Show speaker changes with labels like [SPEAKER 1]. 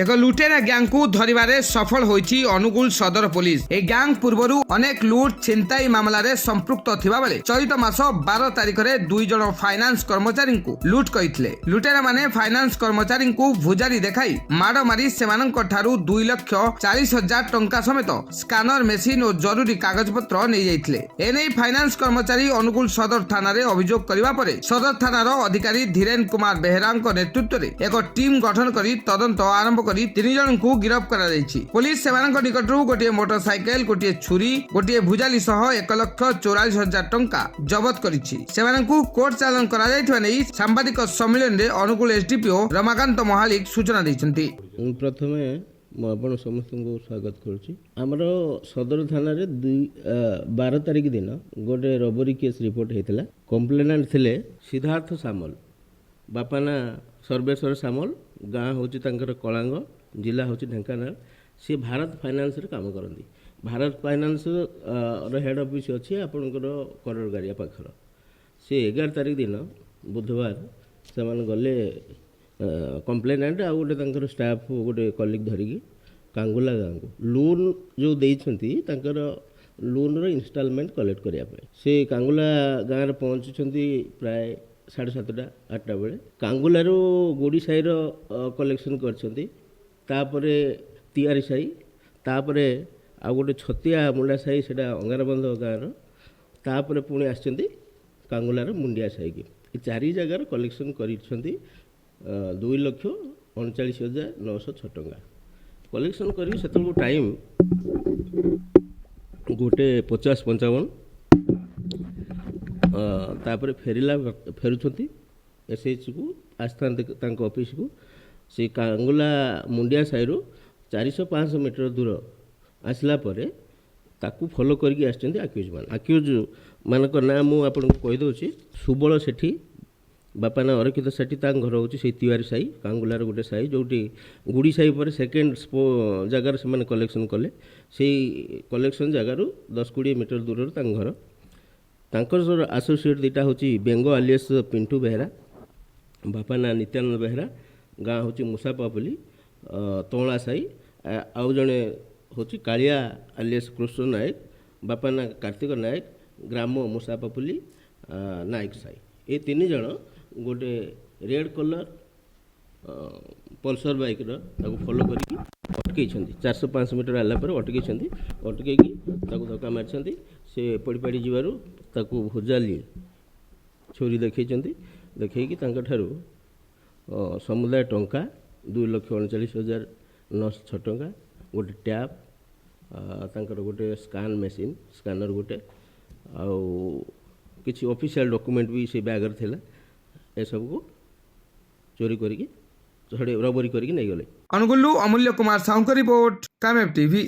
[SPEAKER 1] ଏକ ଲୁଟେରା ଗ୍ୟାଙ୍ଗକୁ ଧରିବାରେ ସଫଳ ହୋଇଛି ଅନୁଗୁଳ ସଦର ପୋଲିସ। ଏହି ଗ୍ୟାଙ୍ଗ ପୂର୍ବରୁ ଅନେକ ଲୁଟ୍, ଛିନତାଇ ମାମଲାରେ ସମ୍ପୃକ୍ତ ଥିବାବେଳେ ଚଳିତ ମାସ 12 ତାରିଖରେ ଦୁଇ ଜଣ ଫାଇନାନ୍ସ କର୍ମଚାରୀଙ୍କୁ ଲୁଟ୍ କରିଥିଲେ। ଲୁଟେରାମାନେ ଫାଇନାନ୍ସ କର୍ମଚାରୀଙ୍କୁ ଭୁଜାଲି ଦେଖାଇ ମାଡ଼ ମାରି ସେମାନଙ୍କ ଠାରୁ 2,40,000 ଟଙ୍କା ସମେତ ସ୍କାନର ମେସିନ୍ ଓ ଜରୁରୀ କାଗଜପତ୍ର ନେଇଯାଇଥିଲେ। ଏନେଇ ଫାଇନାନ୍ସ କର୍ମଚାରୀ ଅନୁଗୁଳ ସଦର ଥାନାରେ ଅଭିଯୋଗ କରିବା ପରେ ସଦର ଥାନାର ଅଧିକାରୀ ଧୀରେନ କୁମାର ବେହେରାଙ୍କ ନେତୃତ୍ୱରେ ଏକ ଟିମ୍ ଗଠନ କରି ତଦନ୍ତ ଆରମ୍ଭ କରି ତିନି ଜଣଙ୍କୁ ଗିରଫ କରାଯାଇଛି। ପୋଲିସ ସେମାନଙ୍କ ନିକଟରୁ ଗୋଟିଏ ମୋଟର ସାଇକେଲ, ଗୋଟିଏ ଛୁରୀ, ଗୋଟିଏ ଭୁଜାଲି ସହ 1,44,000 ଟଙ୍କା ଜବତ କରିଛି। ସେମାନଙ୍କୁ କୋର୍ଟ ଚାଲାଣ କରାଯାଇଥିବା ନେଇ ସାମ୍ବାଦିକ ସମ୍ମିଳନୀରେ ଅନୁଗୁଳ ଏସଡିପିଓ ରମାକାନ୍ତ ମହାଳିକ ସୂଚନା ଦେଇଛନ୍ତି।
[SPEAKER 2] ମୁଁ ପ୍ରଥମେ ଆପଣ ସମସ୍ତଙ୍କୁ ସ୍ୱାଗତ କରୁଛି। ଆମର ସଦର ଥାନାରେ 12 ତାରିଖ ଦିନ ଗୋଟେ ରବରି କେସ୍ ରିପୋର୍ଟ ହେଇଥିଲା। କମ୍ପ୍ଲେନାଣ୍ଟ ଥିଲେ ସିଦ୍ଧାର୍ଥ ସାମଲ, ବାପା ନାଁ ସର୍ବେଶ୍ୱର ସାମଲ, ଗାଁ ହେଉଛି ତାଙ୍କର କଳାଙ୍ଗ, ଜିଲ୍ଲା ହେଉଛି ଢେଙ୍କାନାଳ। ସିଏ ଭାରତ ଫାଇନାନ୍ସରେ କାମ କରନ୍ତି। ଭାରତ ଫାଇନାନ୍ସ ର ହେଡ଼୍ ଅଫିସ୍ ଅଛି ଆପଣଙ୍କର କରଡ଼ଗାରିଆ ପାଖର। ସେ 11 ତାରିଖ ଦିନ ବୁଧବାର ସେମାନେ ଗଲେ, କମ୍ପ୍ଲେନାଣ୍ଟ ଆଉ ଗୋଟେ ତାଙ୍କର ଷ୍ଟାଫ୍, ଗୋଟେ କଲିଗ୍ ଧରିକି କାଙ୍ଗୁଲା ଗାଁକୁ, ଲୋନ୍ ଯେଉଁ ଦେଇଛନ୍ତି ତାଙ୍କର ଲୋନ୍ର ଇନଷ୍ଟଲମେଣ୍ଟ କଲେକ୍ଟ କରିବା ପାଇଁ। ସେ କାଙ୍ଗୁଲା ଗାଁରେ ପହଞ୍ଚୁଛନ୍ତି ପ୍ରାୟ 7:30, 8ଟା ବେଳେ। କାଙ୍ଗୁଲାରୁ ଗୋଡ଼ି ସାହିର କଲେକ୍ସନ୍ କରିଛନ୍ତି, ତାପରେ ତିଆରି ସାହି, ତାପରେ ଆଉ ଗୋଟେ ଛତିଆ ମୁଣ୍ଡା ସାହି, ସେଇଟା ଅଙ୍ଗାରବନ୍ଧ ଗାଁର, ତାପରେ ପୁଣି ଆସିଛନ୍ତି କାଙ୍ଗୁଲାର ମୁଣ୍ଡିଆ ସାହିକି। ଏ ଚାରି ଜାଗାର କଲେକ୍ସନ୍ କରିଛନ୍ତି 2,39,906 ଟଙ୍କା। କଲେକ୍ସନ୍ କରିକି ସେତେବେଳକୁ ଟାଇମ୍ 1:50, 55। ତାପରେ ଫେରୁଛନ୍ତି, ଏସ୍ଏଚ୍କୁ ଆସିଥାନ୍ତେ ତାଙ୍କ ଅଫିସକୁ। ସେ କାଙ୍ଗୁଲା ମୁଣ୍ଡିଆ ସାହିରୁ 400, 500 ମିଟର ଦୂର ଆସିଲା ପରେ ତାକୁ ଫଲୋ କରିକି ଆସିଛନ୍ତି ଆକ୍ୟୁଜ୍ ମାନେ। ଆକ୍ୟୁଜ୍ ମାନଙ୍କ ନାଁ ମୁଁ ଆପଣଙ୍କୁ କହିଦେଉଛି। ସୁବଳ ସେଠୀ, ବାପା ନାଁ ଅରକ୍ଷିତ ସେଠୀ, ତାଙ୍କ ଘର ହେଉଛି ସେଇ ତିୱାରୀ ସାହି, କାଙ୍ଗୁଲାର ଗୋଟେ ସାହି, ଯେଉଁଠି ଗୁଡ଼ି ସାହି ପରେ ସେକେଣ୍ଡ ଜାଗାରେ ସେମାନେ କଲେକ୍ସନ୍ କଲେ। ସେଇ କଲେକ୍ସନ୍ ଜାଗାରୁ 10, 20 ମିଟର ଦୂରରୁ ତାଙ୍କ ଘର। ତାଙ୍କର ଆସୋସିଏଟ୍ ଦୁଇଟା ହେଉଛି ବେଙ୍ଗ ଆଲିୟସ୍ ପିଣ୍ଟୁ ବେହେରା, ବାପା ନାଁ ନିତ୍ୟାନନ୍ଦ ବେହେରା, ଗାଁ ହେଉଛି ମୂଷାପାପୁଲି, ତଅଁଳା ସାହି। ଆଉ ଜଣେ ହେଉଛି କାଳିଆ ଆଲିୟସ୍ କୃଷ୍ଣ ନାୟକ, ବାପା ନାଁ କାର୍ତ୍ତିକ ନାୟକ, ଗ୍ରାମ ମୂଷାପାପୁଲି, ନାୟକ ସାହି। ଏ ତିନି ଜଣ ଗୋଟେ ରେଡ଼୍ କଲର୍ ପଲସର ବାଇକ୍ର ତାକୁ ଫଲୋ କରିକି ଅଟକେଇଛନ୍ତି। 400, 500 ମିଟର ହେଲା ପରେ ଅଟକେଇଛନ୍ତି। ଅଟକେଇକି ତାକୁ ଧକ୍କା ମାରିଛନ୍ତି। ସେ ପଡ଼ି ପାଡ଼ି ଯିବାରୁ ତାକୁ ଭୁଜାଲି ଛୁରୀ ଦେଖେଇଛନ୍ତି। ଦେଖେଇକି ତାଙ୍କଠାରୁ ସମୁଦାୟ ଟଙ୍କା 2,39,906 ଟଙ୍କା, ଗୋଟେ ଟ୍ୟାବ୍, ତାଙ୍କର ଗୋଟେ ସ୍କାନ୍ ମେସିନ୍, ସ୍କାନର ଗୋଟେ, ଆଉ କିଛି ଅଫିସିଆଲ ଡକୁମେଣ୍ଟ ବି ସେ ବ୍ୟାଗରେ ଥିଲା, ଏସବୁକୁ ଚୋରି କରିକି, ଛଡ଼େଇ, ରବରି କରିକି ନେଇଗଲେ।
[SPEAKER 1] ଅନୁଗୁଳରୁ ଅମୂଲ୍ୟ କୁମାର ସାହୁଙ୍କ ରିପୋର୍ଟ, କାମୟାବ ଟିଭି।